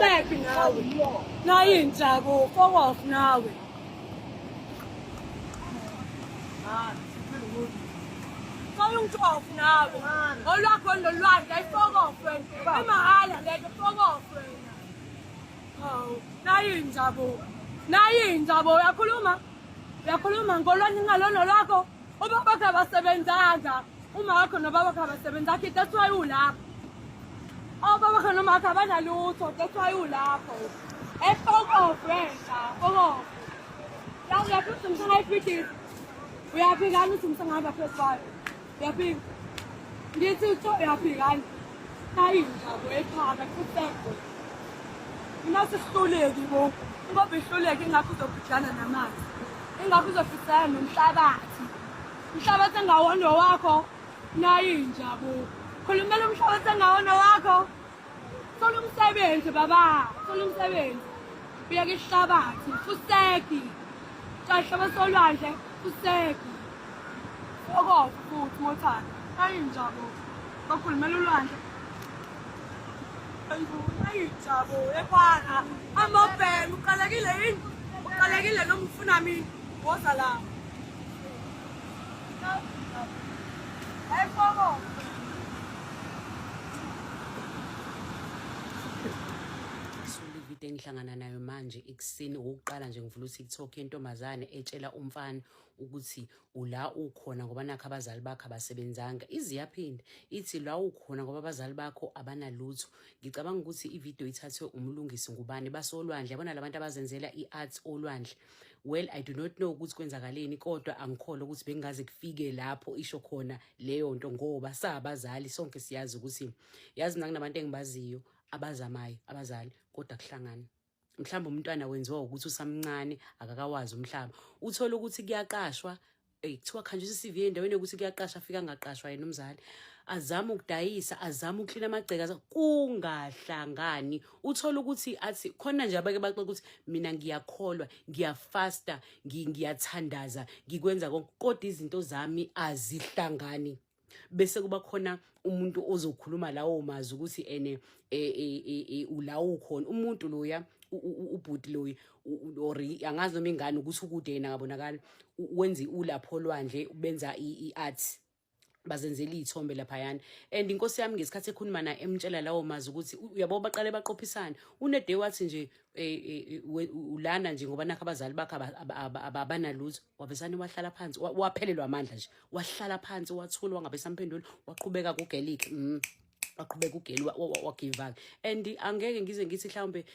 Fuseki nawe. Nayi inja bo, fuck off nawe. Sawungithofu nawe. Olwakho nolwandle ayi-fuck off wena. Imahhala lento fuck off wena. Hawu, nayi inja bo. Nayi inja bo, uyakhuluma? Uyakhuluma ngolwandle ngalona lwakho. Ubaba abasebenzanga. Uma wakho nobaba wakho abasebenzanga, that's why ulapho. Obaba wakho noma wakho abanalutho, that's why ulapho. Fuck off wena, fuck off. La uyafika ukuthi ngisangayibhidisa. Uyafika ukuthi ngisangahamba phezu kwayo. Uyafika. Ngithi utho uyafikani. Nayi inja bo ephaka futhi. Mina sisihluleki bo. Ngoba ihluleki ingakho uzobhijana namanzi. Ingakho uzofisana nomhlabathi. Umhlabathi engawona wakho. Nayi inja bo. Khulumela umhlabathi engawona wakho. Thola umsebenzi baba. Thola umsebenzi. Uyeke ihlabathi. Fuseki. Tshahla solwandle. Fuseki. Okofu futhi mothanda. Nayi inja bo. Bakhulumela ulwandle. Ayijabo ekhwana amabhele uqalekile yini uqalekile noma ufuna mina woza la ayifoko. Video engihlangana nayo manje ekuseni okokuqala nje ngivula uTikTok yentombazane etshela umfana ukuthi ula ukhona ngoba nakho abazali bakho abasebenzanga. Ize iyaphinda ithi la ukhona ngoba abazali bakho abanalutho. Ngicabanga ukuthi ividiyo ithathwe uMlungisi Ngubane basolwandle, yabona labantu abazenzela i-art olwandle. Well, I do not know ukuthi kwenzakaleni, kodwa angikholwa ukuthi bengaze kufike lapho isho khona leyo nto, ngoba sabazali sonke siyazi ukuthi, yazi mina kunabantu engibaziyo abazamayo abazali kodwa kuhlangana. Mhlawumbe umntwana wenziwa ukuthi usamncane, akakawazi umhlaba. Uthola ukuthi kuyaqashwa, kuthiwa khanjiswa i-CV endaweni yokuthi kuyaqashwa, afika angaqashwa yena umzali. Azame ukudayisa, azame ukuklina amagceke, kungahlangani. Uthola ukuthi athi khona nje abake baxoxa ukuthi mina ngiyakholwa, ngiyafasta, ngiyathandaza, ngikwenza konke, kodwa izinto zami azihlangani. Bese kuba khona umuntu ozokhuluma lawo mazwi ukuthi ene ula ukhona umuntu loya, ubhuti loya or angazi noma ingane ukuthi ukude yena akabonakali, wenza ulapho olwandle, benza i-art, bazenzela iy'thombe laphayana. And inkosi yami ngesikhathi ekhuluma naye emtshela lawo mazwi ukuthi uyabo baqale baqophisana unede wathi nje ulana nje ngoba nakho abazali bakho abanalutho. Wavesane wahlala phansi, waphelelwa amandla nje, wahlala phansi wathula, wangabe samphendula, waqhubeka kugelike. Waqhubeka ugeli wagive up. And angeke ngize ngithi mhlawumbe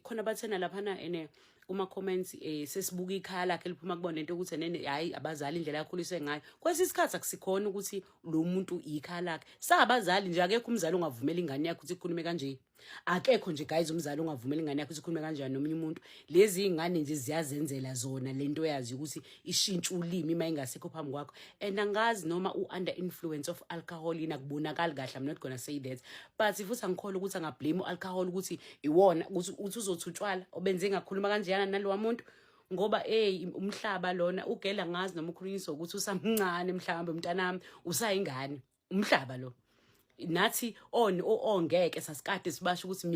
khona bathena laphana ene kuma-comments, sesibuka ikhaya lakhe liphuma kubona lento ukuthi nene hayi abazali indlela yakhuliswe ngayo. Kwesinye isikhathi akusikhona ukuthi lo muntu ikhaya lakhe. Sabazali nje, akekho umzali ongavumela ingane yakhe ukuthi ikhulume kanje. Akekho nje guys umzali ongavumela ingane yakhe ukuthi ikhulume kanjani nomunye umuntu. Lezi iy'ngane nje ziyazenzela zona lento yazi ukuthi ishintshe ulimi uma ingasekho phambi kwakho. And angazi noma u-under influence of alcohol yini, akubonakali kahle. I'm not gonna say that, but futhi angikholwa ukuthi angablame u-alcohol ukuthi iwona ukuthi uzothi utshwala obenze ngakhuluma kanjeyana nalowa muntu, ngoba hey, umhlaba lona ugela. Ngazi noma ukhulunyiswa ukuthi usamncane, mhlawumbe mntanami usayingane. Umhlaba lo nathi on ongeke sasikade sibasho ukuthi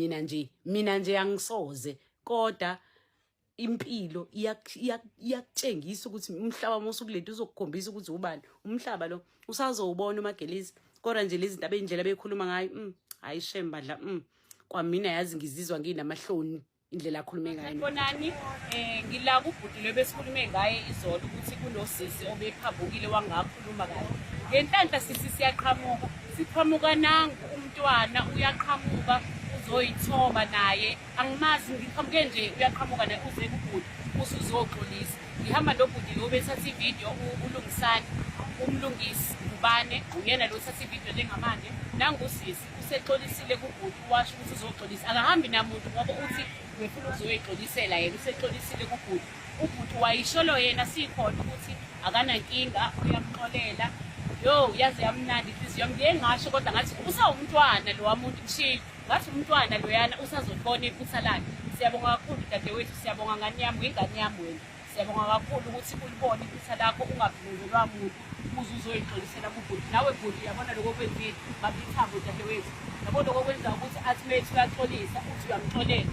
mina nje angisoze, kodwa impilo iyakutshengisa ukuthi umhlaba mosukulento uzokukhombisa ukuthi ubani. Umhlaba lo usazowubona uMagelisi, kodwa nje lezi zinto abeyindlela bekhuluma ngayo, hayi shame bandla, kwamina yazi ngizizwa nginamahloni indlela akhulume ngayo. Sanibonani, ngila kubhuti lo besikhulume ngaye izolo ukuthi kunosisi obephambukile wangakhuluma kahle. Ngenhlanhla sisi siyaqhamuka, siqhamuka nangu umntwana uyaqhamuka uzoyithoba naye. Angimazi, ngiqhamuke nje uyaqhamuka naye uze kubhuti usuzoxolisa. Ngihamba nobhuti lo bethatha ividiyo, uLungisani, uMlungisi Ngubane, uyena lo othatha ividiyo njengamanje. Nangu usisi usexolisile kubhuti, washo ukuthi uzoxolisa, akahambi namuntu ngoba uthi ngifuna ukuzoyixolisela yena. Usexolisile kubhuti, ubhuti wayisholo yena sikhona ukuthi akanankinga, uyamxolela. Yo, yaze yamnandi inhliziyo yami. Ngiye ngasho kodwa ngathi usawumntwana lowa muntu, ngishilo ngathi umntwana loyana usazolibona iphutha lakhe. Siyabonga kakhulu dadewethu, siyabonga ngane yami, uyingane yami wena. Siyabonga kakhulu ukuthi ulibone iphutha lakho ungaphungelwa muntu uze uzoyixolisela kubhuti. Nawe bhuti uyabona lokho okwenzile, bamba ithambo dadewethu. Yabo lokho okwenza ukuthi athi methi uyaxolisa uthi uyamxolela.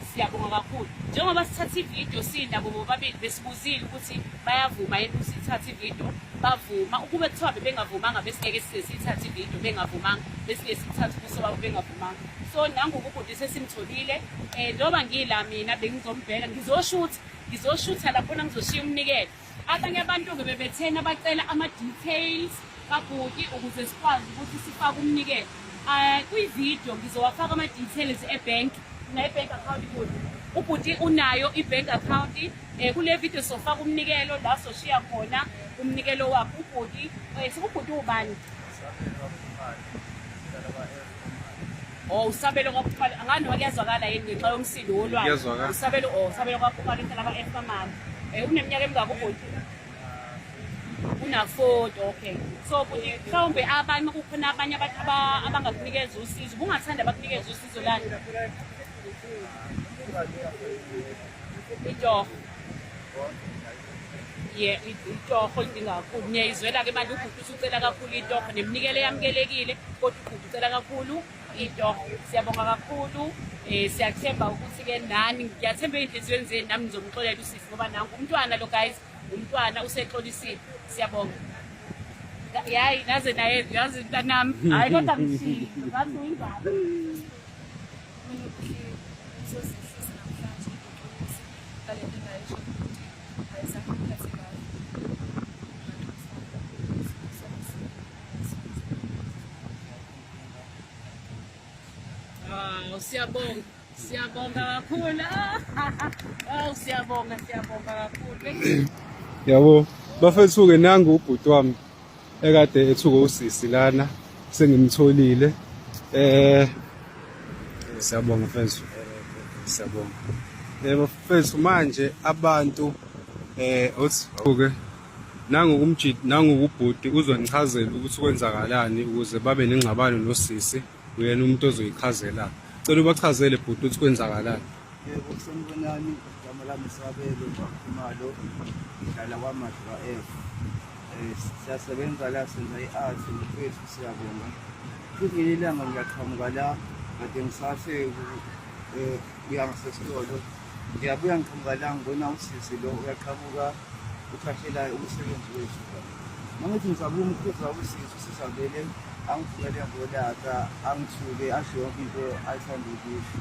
Siyabonga kakhulu. Njengoba sithatha ividiyo sinabo bobabili besibuzile ukuthi bayavuma yini ukuthi sithathe ividiyo, bavuma. Ukube kuthiwa bebengavumanga besingeke size siyithathe ividiyo bengavumanga, besingeke sithathe ubuso babo bengavumanga. So nangu ubhuti sesimtholile. Njengoba ngila mina bengizombheka ngizoshutha Ngizoshutha laphona ngizoshiya umnikelo. Abanye abantu-ke bebethena bacela ama-details kabhuti ukuze sikwazi ukuthi sifake umnikelo. Kwi-video ngizowafaka ama-details e-bank, unayo i-bank account bhuti? Ubhuti unayo i-bank account. Kule video sofaka umnikelo la soshiya khona umnikelo wakhe ubhuti. Ubhuti ubani? Oh, usabelo kwakuqala angani noma kuyazwakala yini ngenxa yomsindo wolwandle. Kuyazwakala. Usabelo oh, usabelo kwakuqala uhlala kwa-F kamama. Uneminyaka emingaki ubhuti? Una-40, okay. So bhuti mhlawumbe abanye kukhona abanye abantu abangakunikeza usizo. Ubungathanda bakunikeza usizo lani? Itoho. Ye, itoho lidinga kakhulu. Niyayizwela-ke manje ubhuti usucela kakhulu itoho neminikelo eyamukelekile kodwa ubhuti ucela kakhulu itoho. Siyabonga kakhulu. Siyathemba ukuthi-ke nani ngiyathemba ey'nhliziyweni zenu nami nizomxolela usisi ngoba nangu umntwana lo guys, umntwana usexolisile. Siyabonga. Yayi naze naye yazi mntanami. Hayi kodwa ngishilo ngathi uyingane. Mina ukuthi ngizozehlisa namhlanje ngixolise ngale nto engayisho ukuthi ayizange ngiphathe kahle. Awu siyabonga. Siyabonga kakhulu. Awu siyabonga, siyabonga kakhulu. Yabo, bafethu-ke nangu ubhuti wami ekade ethuka usisi lana sengimtholile. Siyabonga mfethu. Siyabonga. Bafethu manje abantu uthi ke nangu kumjidi nangu kubhuti uzonichazela ukuthi kwenzakalani ukuze babe nengxabano nosisi. Uyena umuntu ozoyichazela. Cela ubachazele bhuti ukuthi kwenzakalani. Yebo, sanibonani, igama lami Sabelo Khumalo, ngihlala kwaMashu ka-F. Siyasebenza la senza i-art mfethu siyabonga. Futhi ngelinye ilanga ngiyaqhamuka la kade ngisase kuya ngasesitolo. Ngiyabuya ngiqhamuka la ngibona usisi lo uyaqhamuka ukhahlela umsebenzi wethu. Mangithi ngisabuka umkhuza usisi usisi avele angivukele ngolaka angithuke asho yonke into ayithanda ukuyisho.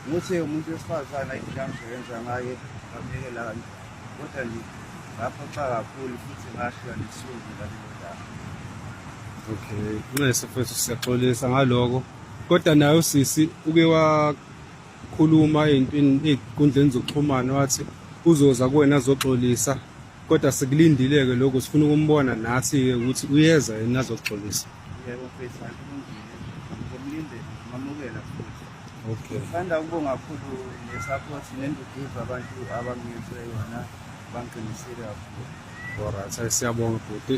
Ngithe umuntu wesifazane ayindlela angizoyenza ngaye ngamyekela kanjalo. Kodwa nje ngaphoxa kakhulu futhi ngashiya nesizungu ngalelo langa. Okay, nxese mfethu siyaxolisa ngaloko. Kodwa naye usisi uke wakhuluma ey'ntweni ey'nkundleni zokuxhumana wathi uzoza kuwena azoxolisa. Kodwa sikulindile-ke lokho sifuna ukumbona nathi-ke ukuthi uyeza yini azoxolisa. Yebo mfethu akulungile. Ngizomlindela ngimamukela futhi. Okay. Ngithanda ukubonga kakhulu ne-support nenduduzo abantu abanginikeze yona bangiqinisile kakhulu. Alright, siyabonga bhuti.